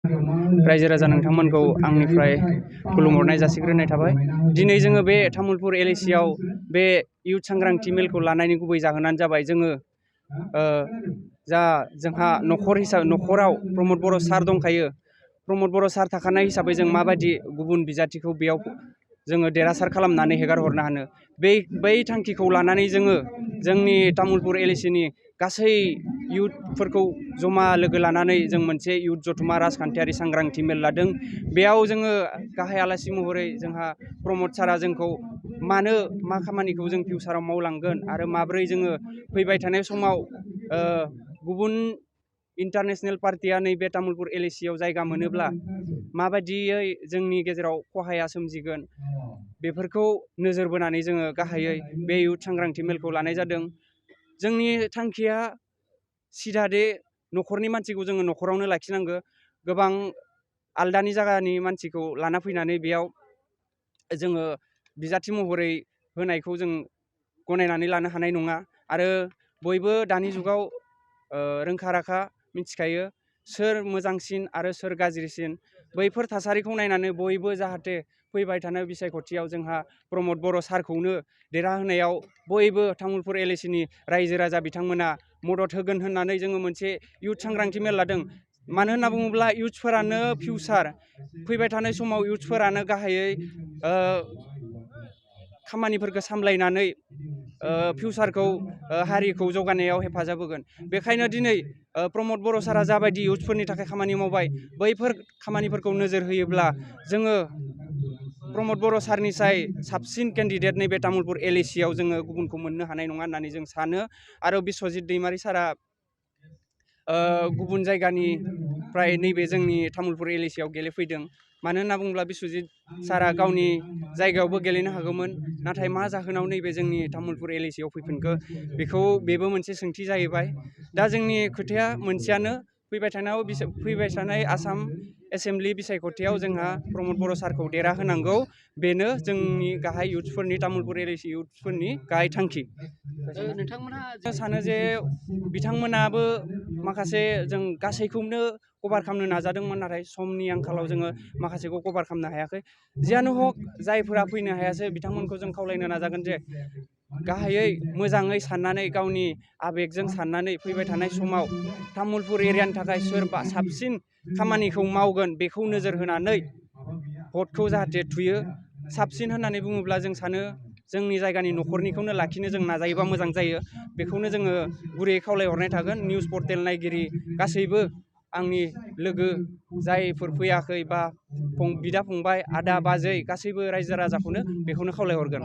रायजो राजा नोंथांमोनखौ आंनिफ्राय खुलुमहरनाय जासिग्रोनाय थाबाय। दिनै जोङो बे तामुलपुर LAC आव बे इयुथ सांग्रांथि मेलखौ लानायनि गुबै जाहोनानो जाबाय जोङो जोंहा न'खराव प्रमद बर' सार दंखायो। प्रमद बर' सार थाखानाय हिसाबै जों माबायदि गुबुन बिजाथिखौ बेयाव जोङो देरहासार खालामनानै हेगार हरनो हानो, बै थांखिखौ लानानै जोङो जोंनि तामुलपुर LAC नि गासै इयुथफोरखौ जमा लोगो लानानै जों मोनसे इयुथ जथुमा राजखान्थियारि सांग्रांथि मेल लादों। बेयाव जोङो गाहाय आलासि महरै जोंहा प्रमद सारा जोंखौ मा खामानिखौ जों फिउचाराव मावलांगोन आरो माब्रै जोङो फैबाय थानाय समाव गुबुन इन्टारनेसनेल पार्टिया नैबे तामुलपुर LAC आव जायगा मोनोब्ला माबायदियै जोंनि गेजेराव खहाया सोमजिगोन, बेफोरखौ नोजोर बोनानै जोङो गाहायै बे इयुथ सांग्रांथि मेलखौ लानाय जादों। जोंनि थांखिया सिदादे न'खरनि मानसिखौ जोङो न'खरावनो लाखिनांगौ। गोबां आलदानि जायगानि मानसिखौ लाना फैनानै बेयाव जोङो बिजाथि महरै होनायखौ जों गनायनानै लानो हानाय नङा। आरो बयबो दानि जुगाव रोंखा राखा मिथिखायो सोर मोजांसिन आरो सोर गाज्रिसिन। बैफोर थासारिखौ नायनानै बयबो जाहाथे फैबाय थानाय बिसायख'थियाव जोंहा प्रमद बर' सारखौनो देरहाहोनायाव बयबो तामुलपुर LAC नि रायजो राजा बिथांमोना मदद होगोन होननानै जोङो मोनसे इयुथ सांग्रांथि मेल लादों। मानो होनना बुङोब्ला इयुथ्सफोरानो फिउचार, फैबाय थानाय समाव इयुथ्सफोरानो गाहायै खामानिफोरखौ सामलायनानै फिउचारखौ हारिखौ जौगानायाव हेफाजाब होगोन। बेखायनो दिनै प्रमद बर' सारा जाबायदि इयुथ्सफोरनि थाखाय खामानि मावबाय, बैफोर खामानिफोरखौ नोजोर होयोब्ला जोङो प्रमद बर' सारनिसाय साबसिन केन्डिडेट नैबे तामुलपुर LAC आव जोङो गुबुनखौ मोननो हानाय नङा होननानै जों सानो। आरो बिस्वजित दैमारि सारा गुबुन जायगानिफ्राय नैबे जोंनि तामुलपुर LAC आव गेलेफैदों। मानो होनना बुङोब्ला बिस्वजित सारा गावनि जायगायावबो गेलेनो हागौमोन, नाथाय मा जाहोनाव नैबे जोंनि तामुलपुर LAC आव फैफिनखो, बेबो मोनसे सोंथि जाहैबाय। दा जोंनि खोथाया मोनसेयानो, फैबाय थानाय आसाम एसेम्बलि बिसायख'थियाव जोंहा प्रमद बर' सारखौ देरहाहोनांगौ। बेनो जोंनि गाहाय इयुथ्सफोरनि, तामुलपुर LAC इयुथ्सफोरनि गाहाय थांखि। नोंथांमोनहा सानो जे बिथांमोनाबो माखासे जों गासैखौनो कभार खालामनो नाजादोंमोन, नाथाय समनि आंखालाव जोङो माखासेखौ कभार खालामनो हायाखै। जियानो हक, जायफोरा फैनो हायासै बिथांमोनखौ जों खावलायनो नाजागोन जे गाहायै मोजाङै साननानै, गावनि आबेगजों साननानै फैबाय थानाय समाव तामुलपुर एरियानि थाखाय सोर साबसिन खामानिखौ मावगोन बेखौ नोजोर होनानै भटखौ जाहाथे थुयो। साबसिन होननानै बुङोब्ला जों सानो जोंनि जायगानि न'खरनिखौनो लाखिनो जों नाजायोबा मोजां जायो। बेखौनो जोङो गुरैयै खावलायहरनाय थागोन। निउस पर्टेल नायगिरि गासैबो, आंनि लोगो जायफोर फैयाखै बा बिदा फंबाय, आदा बाजै गासैबो रायजो राजाखौनो बेखौनो खावलायहरगोन।